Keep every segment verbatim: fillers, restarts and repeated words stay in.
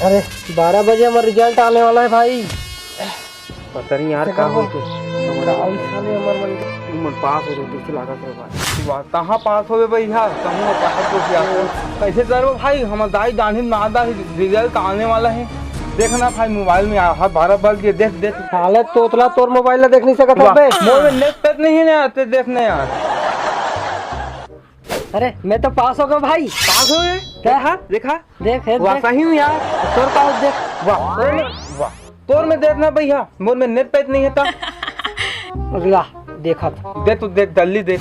अरे, बारह बजे हमर रिजल्ट आने वाला है भाई। पता नहीं यार, का होई तो। का होई साले हमर मन के। उमन पास हो जाते, इसे लागत है भाई। वाह, कहाँ पास होवे भाई यार, कहूँ पास हो गया। कैसे करबो भाई, हमर दाई जानी ना दा, रिजल्ट आने वाला है। देख ना भाई, मोबाइल में आ, बारह बज के, देख, देख। साले तोतला, तोर मोबाइल ला देख नहीं सकत वाह, हबे। मोबाइल में नेट पैक नहीं है ना, ते देख ना यार। अरे, मैं तो पास हो गया भाई। पास हो गए? क्या? देखा, देखा। देख, हे, वाह, देख। सही हूँ यार। तोर का हो, देख। वाह, तोर में, वाह, तोर में देख ना भैया, मोर में नेट पैक नहीं है ता। वाह, देखा था। दे तू, दे, जल्दी दे।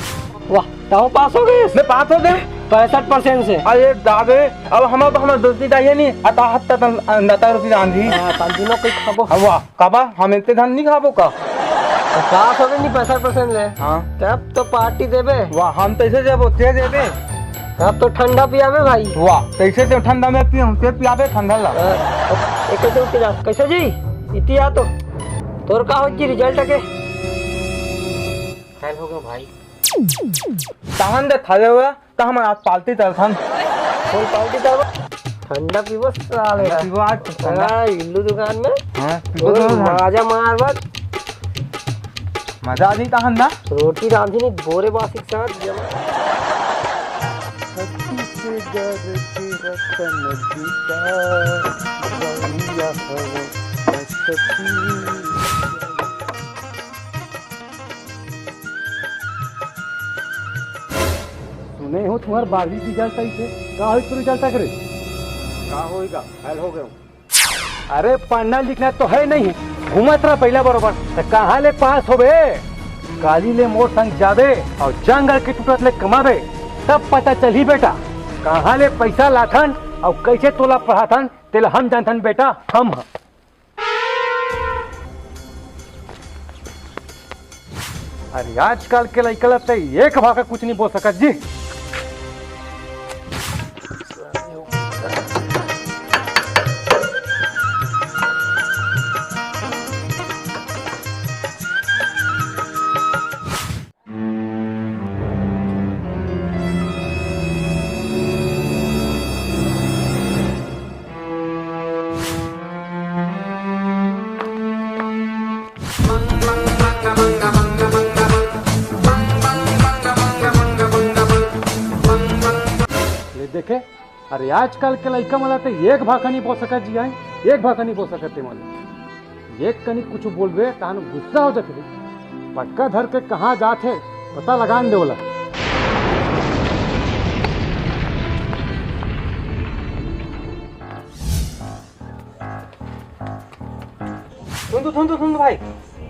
वाह, ताऊ पास हो गए। मैं पास हो गए। पैंसठ परसेंट से। अरे दादे, अब हम, अब हम दोस्ती चाहिए नहीं। अता हत्ता तन, अंदाता रुपये आंधी। हाँ, तन दिनों कोई खबो। अब वाह, काबा, हम इतने धन नहीं खाबो का? तो पास हो गए नहीं, पैंसठ परसेंट ले। हाँ। तब तो पार्टी देबे। वाह, हम तो इसे देबो, ते देबे। तब तो ठंडा पियाबे भाई। वाह, तो इसे तो ठंडा में पियो, ते पियाबे ठंडा ला। अ, ए, कैसे उठी जा? कैसे जी? इति आ तो। तोर का हो जी रिजल्ट के? फेल हो गयो भाई। तहन दे खा ले हुआ। त हमर आज पार्टी चलथन। कौन पार्टी चलबा? ठंडा पीबो साले। ठंडा पीबो आज ठंडा। हाँ, इल्लू दुकान में। हाँ, पीबो फुल तो हाँ। मजा मारबा। मजा आ जाई तहन ना। रोटी रांधी नहीं, बोरे बासी के साथ जमा। छत्तीसगढ़ के रतन बेटा, बढ़िया हवे छत्तीसगढ़। सुने हो तुम्हार बारहवीं रिजल्ट आई थे, का होई तू रिजल्ट करे? का होएगा, फेल हो गए हूँ। अरे पढ़ना लिखना तो है नहीं, घूमत रह पहला बरोबर, तो कहाँ ले पास होबे? काली ले मोर संग जाबे और जंगल के टूटत ले कमाबे, तब पता चलही बेटा, कहाँ ले पैसा लाथन और कैसे तोला पढ़ाथन, तेला हम जानथन बेटा, हम ह। अरे आजकल के लइका ला त एक भाखा कुछ नहीं बोल सकत जी। ये देखे, अरे आजकल के लइका मन ला त एक भाखा नहीं बोल सकत जी, आए एक भाखा नहीं बोल सकत ते मन। एक कनी कुछ बोलबे तहन गुस्सा हो जाथे। पटका धर के कहाँ जात हे पता लगा न दे ओला। सुन तो, सुन तो, सुन तो भाई,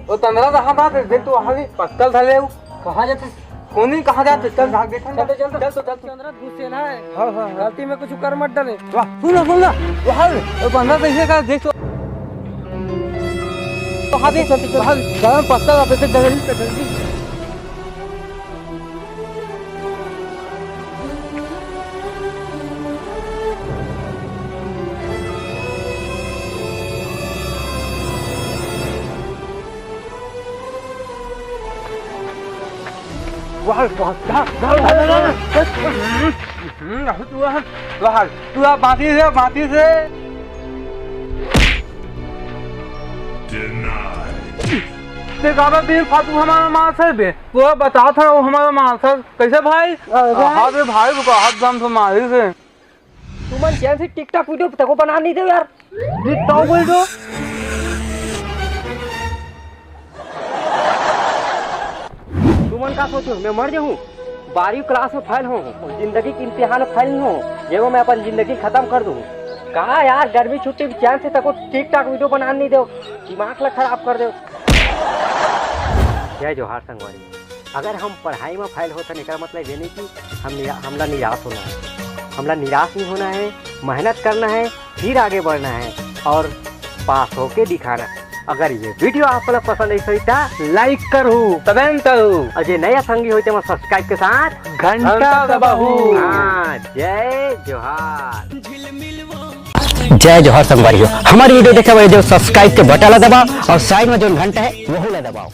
वो तंदरा रहा बात है, देख तो वहाँ भी पक्कल धले हो। कहाँ जाते? कोनी कहाँ जाते? चल भाग देख। चल, चल, चल, चल, चल। तंदरा गुस्सेला है। हाँ, हाँ, हाँ। गलती में कुछ कर मत डाले। वाह, सुन ना, सुन ना, वहाँ वो बंदा कैसे का देख तो। वहाँ देख, चल, चल। वहाँ गरम पत्ता वापस से जल्दी, जल्दी। वाह, वाह, वाह, वाह, वाह, वाह। हम्म, तू आ, तू आ, तू आ, बाती से, बाती से। ते ज्यादा दिन फालतू हमारा मार से बे। तू बता था वो हमारा मार से। कैसे भाई? अरे। हाँ बे भाई, रुको, हाथ दम तो मारी से। तुमन चैन से TikTok वीडियो तको बना नहीं दे यार। ये तो बोल दो। तुमन का सोचो, मैं मर जाऊँ? बारहवीं क्लास में फेल हो, जिंदगी के इम्तिहान में फेल नहीं हो, ये वो मैं अपन जिंदगी खत्म कर दूँ। कहा यार, गर्मी छुट्टी में चैन से तको TikTok वीडियो बना नहीं दो, दिमाग ला खराब कर दो। जय जोहार संगवारी। अगर हम पढ़ाई में फेल होथन, एकर मतलब ये नहीं कि हम निरा-, हमला निराश होना है। हमला निराश नहीं होना है, मेहनत करना है, फिर आगे बढ़ना है और पास होके दिखाना है। अगर ये वीडियो आप लोग पसंद आई होही त लाइक करहू, कमेंट करहू और जे नया संगी होही तेमन सब्सक्राइब के साथ घंटा घंटा दबाहू। दबाहू। हाँ, जय जोहार। जय जोहार संगवारी हो, हमारी वीडियो देखे बर जो सब्सक्राइब के बटन ला दबाओ और साइड में जो घंटा है वहू ला दबाओ।